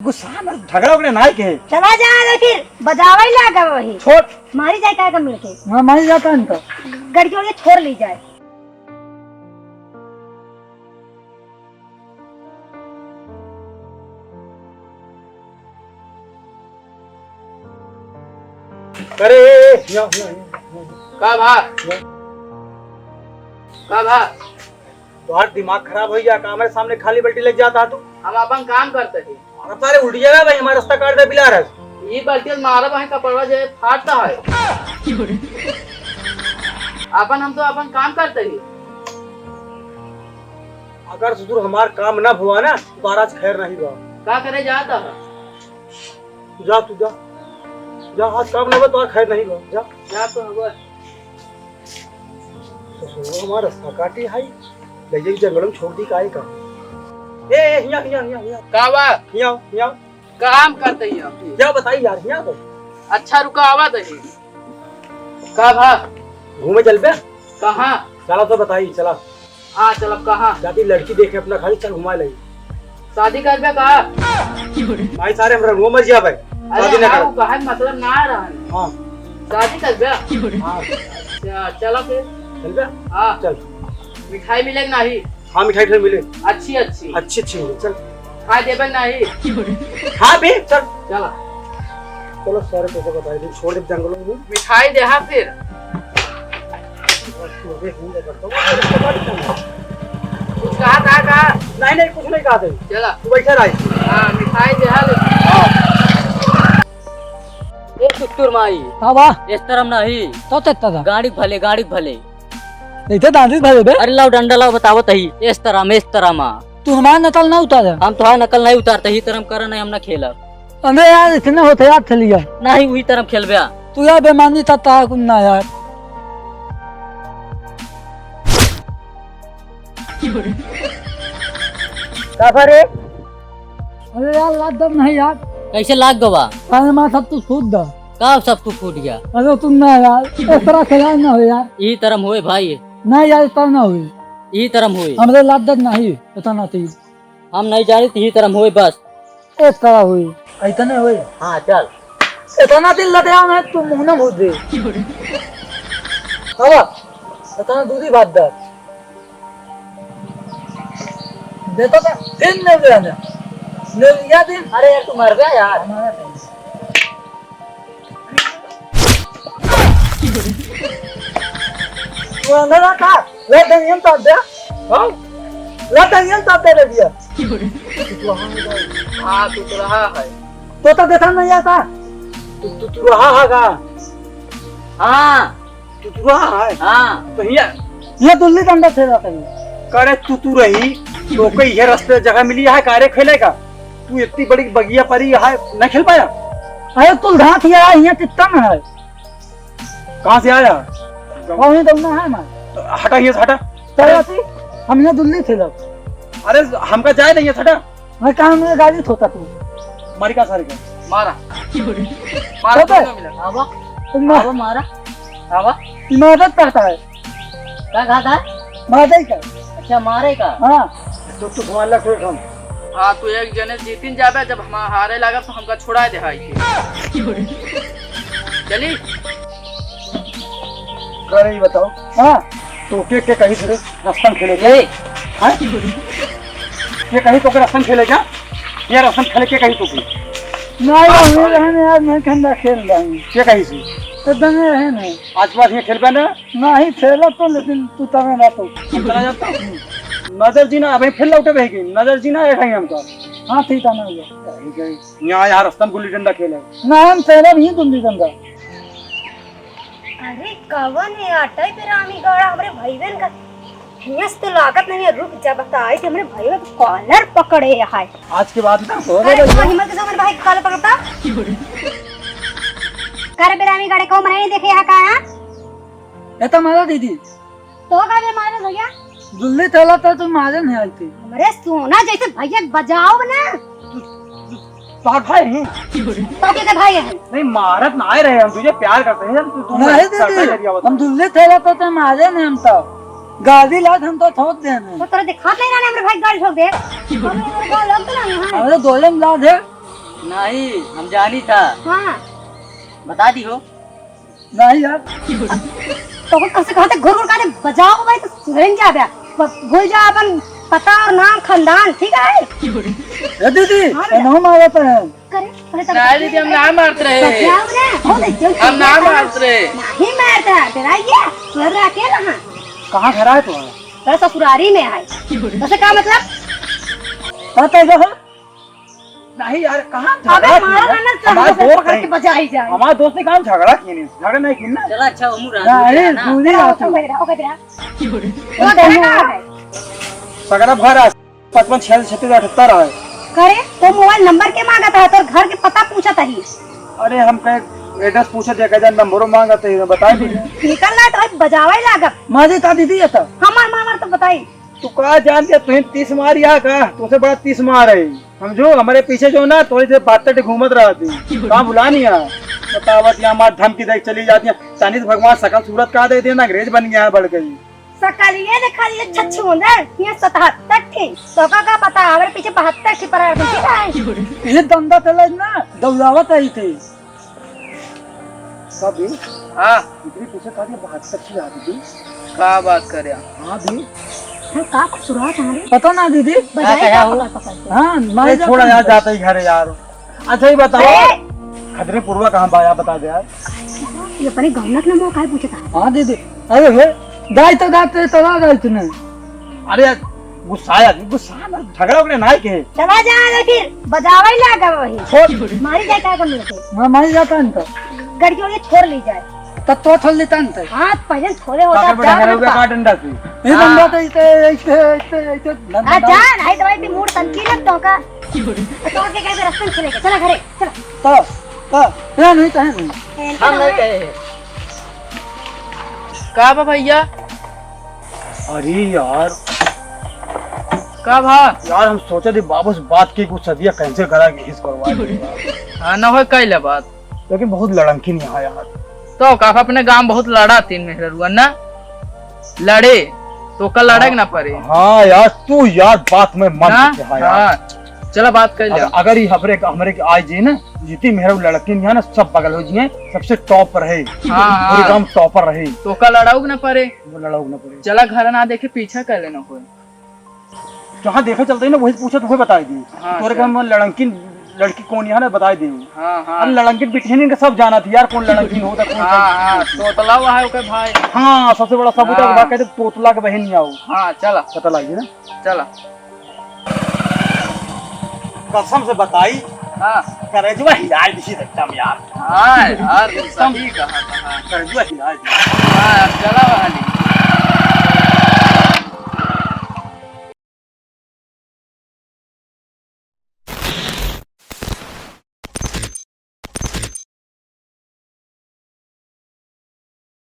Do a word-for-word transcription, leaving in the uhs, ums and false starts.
गुस्सा में झगड़ा उगड़ा नाहीं के। चला जाए रे फिर, बजावे लागा वही। छोड़। मारी जाए का मिलके। हाँ, मारी जाता है इनका। गड़ियों ये छोड़ ली जाए। अरे, ए, ए, हियाँ, हियाँ, हियाँ, हियाँ। का भा? हियाँ। का भा? तोहार दिमाग खराब होइ गया, का हमरे सामने खाली बाल्टी लेके जाता है तू? हम अपन काम करते ही। अरे सारे उल्टी जगह भाई, हमारा रास्ता काट दे बिलार है। ई बाल्टी मारब है, कपड़वा जे फाटता है। अपन, हम तो अपन काम करते ही। अगर ससुर हमार काम ना भवा ना, तो आज खैर नहीं बा। का करे जाता है? तू जा, तू जा। जा, आज काम ना बा, तो आज खैर नहीं बा। जा। जा तो हवा। ससुर हमार रास्ता काटी हाई, ले जाई जंगल में छोड़ दी काहे का? ए, ए, हिया, हिया, हिया, हिया। का बा? हिया, हिया। काम करते ही हम। क्या बताई यार, हिया तो। अच्छा रुका, आवा दही। का भा? घूमे चल बे। कहाँ? चला तो बताई, चला। हाँ, चलब कहाँ? जाती लड़की देखे अपना खाली, चल घुमा ले। शादी करबे का? भाई सारे हमरा घूम मत जिया भाई। अरे शादी ना हाँ, कर। वो कहे मतलब ना रहन। हाँ। शादी करबे? हाँ। अच्छा, चला फिर। चल बे? हाँ। चल। मिठाई मिले कि नहीं? हाँ, मिठाई उठाई मिले। अच्छी, अच्छी। अच्छी, अच्छी मिले, चल। खाए देबे नहीं? हाँ बे, चल। चला। चलो, सारे पैसे बताई दे, छोड़ दे जंगलों में। मिठाई दे, हाँ फिर। कुछ कहा था का? नहीं, नहीं, कुछ नहीं कहा था। चला। तू बैठा रहा। हाँ, मिठाई दे, हाँ ले। ए तुतुर माई। का बा? एस तरम नाही। तो ते तदा। गाड़ी भले, गाड़ी भले। इते दादी भले बे। अरे लाओ डंडा लाओ, बतावत ही। एस तरम, एस तरम। तू हमार नकल ना उतार। हम तोहार नकल नहीं उतारते, ही तरम कर नहीं, हम ना खेलब। अबे यार, इतने होते यार, चलिया। नहीं, वही तरम खेलबे। तू यार बेमानी था, ता कुछ ना यार। का भा रे? अरे यार, लात दम नहीं यार। कैसे लाग गवा? अरे माँ, सब तू फूट दा। का सब तू फूट गया? अरे तुम ना यार, इस तरह से यार ना हो यार। यही तरम होए भाई। नहीं यार, इस तरह ना होए। यही तरम होए। हमरे लात दम नहीं, इतना नहीं। हम नहीं जानित, यही तरम होए बस। एक तरह हुई। ऐतने हुई। हाँ, चल। इतना दिन लदया में तू मुँह न मुँह दे। हवा, इतना दूधी बात दर। दे तो का, फिर नहीं दे आने। ले लिया दिन। अरे यार, तू मर गया यार। हमारा time। तू अंदर आ का? ले दंगन तो दे। हाँ? ले दंगन तो दे रे भैया। हाँ, तू तो रहा है। तो तो देखा नहीं आता। तू, तू, तू रहा है का? हाँ। तू, तू रहा है? हाँ। तो हिया। ये दुल्ली डंडा खेला कहीं। करे तू, तू रही, तो कोई ये रास्ते जगह मिली है, कारे खेलेगा? तू इतनी बड़ी बगिया परी है, नहीं खेल पाया? अरे तू घाट ये आया, यहाँ कितना में है? कहाँ से आया? वहीं तो ना है ना। हटा, यहाँ से हटा। चल आती, हम यहाँ दुल्ली खेलब। अरे, हमका जाए नहीं, हटा। मैं कहाँ में गाली थोता तू? मारी का सारे का? मारा। मारा, अबे। दोनों मिला। आवा। तुम ना आवा, मारा। आवा। इमारत करता है। का कहा था? मारा ही का? अच्छा, मारे का? हाँ। तो तू घुमा ला कोई काम। हाँ, तू एक जने जीतिन जाबे, जब हम हारे लागब तो हमका छुड़ा दे हाई के। चली। करे ही बताओ। हाँ। तो के, के कही तेरे रस्तम खेले के? ए। हाँ? के कही तो के रस्तम खेले क्या? ये रस्तम खेले के कही तो की? नहीं, नहीं, रहने यार, मैं ठंडा खेल रहा हूँ। के कही सी? तो दंगे रहे नहीं। आज के बाद ये खेलबे ना? नहीं, खेला तो, लेकिन तू तमे ना तो। हम चला जाता हूँ। नजर जी ना, अबे फिर लौटे बहेगी। नजर जी ना, एक ही हमका। हाँ, ठीक है, ना हुआ। यहाँ यार, रस्तम गुल्ली डंडा खेले। ना, हम खेला भी गुल्ली डंडा। अरे, कवन है आटा पे रामी गाड़ा हमरे भईवन का? हियस तो लागत नहीं है, रुक जा, बताई थे हमरे भईवा के कॉलर पकड़े है। आज के बाद ना हो अरे, तू हिम्मत कैसे हमरे भाई के कॉलर पकड़ता? कर बेरामी गाड़े को मनाई देखे यहाँ का, हाँ? ये तो मारा दीदी। तो का बे मारे भैया? दुल्ली थैला तो तुम मारे नहीं आई थी। हमरे सोना जैसे भैया बजाओ ना। तोहर भाई है? तो के भाई है? नहीं, मारत ना आए रहे हम, तुझे प्यार करते हैं, तू, तू नहीं करता दीदी, है, हम दुल्ली थैला तो ते मारे नहीं हम तो। गाड़ी लाद हम तो ठोक देने। तो तोरा दिखात नहीं रहने हमरे भाई गाड़ी ठोक दे। हमरे गाड़ी लग तो नहीं है। अरे दोले में लाद है। नहीं, हम जानी था। हाँ। बता दी हो। नहीं यार। तो कब से कहते घुर घुर काटे बजाओ भाई, तो सुधरन जा बे। ब-, भूल जा अपन पता और नाम खानदान, ठीक है? ए दीदी, हाँ बेटा। ए नाम आवत है। करे, पहले तो नहीं दीदी, हम ना मारत रहे। बजाओ रे, हो दे, क्यों हम ना मारत रहे। नहीं मारता, डराइए, सुधर रहा अकेला हाँ। कहाँ घर है तुम्हारा? अरे ससुरारी में है। वैसे का मतलब? पता है क्या? नहीं यार, कहाँ अबे झगड़ा मारो किया? ना, ना, हमारे चलो, दोस्त पकड़ के नहीं। बजा ही जाए। हमारे दोस्त ने कहाँ झगड़ा किए नहीं? झगड़ा नहीं किए ना। चला अच्छा, उमू नहीं, राजू, ना? दूरी आओ आओ। तुम इधर आओ, इधर आओ। वो तो घर ना है। सगरा भर आ, पचपन छियालीस छत्तीस अठहत्तर है। करे, तो मोबाइल नंबर के मांगत है, तोर घर के पता पूछत ही। अरे हम कहे एड्रेस पूछे थे, कहे नंबरो मांगत है, बता दे। निकल ना तो बजावे लागब। माजी ता दीदी ये तो। हमार मामर तो बताई। तू का जान के तुहिन तीस मार या का? तुमसे बड़ा तीस मार है। समझो, हमारे पीछे जो ना, थोड़ी देर बात करके घूमत रहती। का भुला नहीं है? बतावत यहाँ मार धमकी दे के चली जाती है। तनी से भगवान सकल सूरत का दे दिया ना, अंग्रेज बन गया है, बढ़ गई। सकल ये देखा, ये छच्छूंद है, ये सतहत्तर थी। तो का, का पता, हमारे पीछे बहत्तर थी पर है। ये धंधा चले ना, दौड़ावत आई थी। का बे? हाँ। इतनी पीछे का के बात कर रही है दीदी? का बात करे? हाँ बे। हम का खुसुरात है रे? पता ना दीदी। बजाई का का हो? पकड़ पकड़ के। हाँ, मैं ए, छोड़ा यार, जाता ही घर है यार। अच्छा ही बताओ। ए! खतरे पुरवा कहाँ बा यार, बता दे यार। ये अपने गौनक ना मोह काहे पूछता? हाँ दीदी। अरे हे, दाई तो दाते तो ना दाई तूने। अरे यार, गुस्सा आया, गुस्सा ना, झगड़ा वगड़ा ना के। चला जा रे फिर, बजावे लागा वही। छोड़। मारी जाए का कम लेके। मैं मारी जाता है इनका। गड़ियों ये छोड़ ली जाए। तब तो छोड़ लेता है इनका। हाँ, पहले छोड़े होता, काकर जा बड़ा रे का बा। डंडा से। ये हाँ। डंडा तो ऐसे, ऐसे, ऐसे, ऐसे, आ, डंडा। जा, नहीं तो भाई, मूड तनकी लग तो का। तो के कहे रस्ते में चले गए। चला घरे, चला। तो, तो, ये नहीं तो है नहीं। ए, हम नहीं चला। कहे। का बा भैया? अरे यार। का भा? यार, हम सोचे थे बाबू से बात की, कुछ सदिया cancel करा के हिस करवा दे। हाँ, ना होय, कइला बात। लेकिन बहुत लड़ंकी नहीं आया यार। तो का अपने गांव बहुत लड़ा तीन मेहररुआ ना? लड़े, तो का लड़े के ना पड़े। हाँ यार, तू यार बात में मन ना? के, हाँ यार। हाँ, चला बात कर ले। अगर, अगर ये हमरे, हमरे के आई जी ना, जितनी मेहररू लड़की नहीं है ना, सब बगल हो जी, सबसे top पर है। हाँ, पूरे हाँ। गांव topper रही। तो का लड़ाऊ के ना पड़े। वो लड़ाऊ ना पड़े। चला घर ना देखे, पीछा कर लेना कोई। जहाँ देखे चलते ही ना, वही पूछे, तुम्हें बताई दी। हाँ, तोरे चल। के हम लड़ंकिन, लड़की कौन यहाँ ना बताई दी। हाँ, हाँ। अरे लड़ंकिन बिटिया नहीं, इनका सब जाना थी यार, कौन लड़ंकिन होता, कौन हाँ, कौन हाँ, तोतला हुआ है ओके भाई। हाँ, सबसे बड़ा सबूत है, हाँ। बात कहते तोतला के बहन नहीं आओ। हाँ, चला। पता लग गया ना? चला। कसम से बताई, हाँ। करेजवा हिलाए दिसी एकदम यार। हाँ यार, कसम। सही कहा, कहा। करेजवा हिलाए दिसी। हाँ, चला वाली।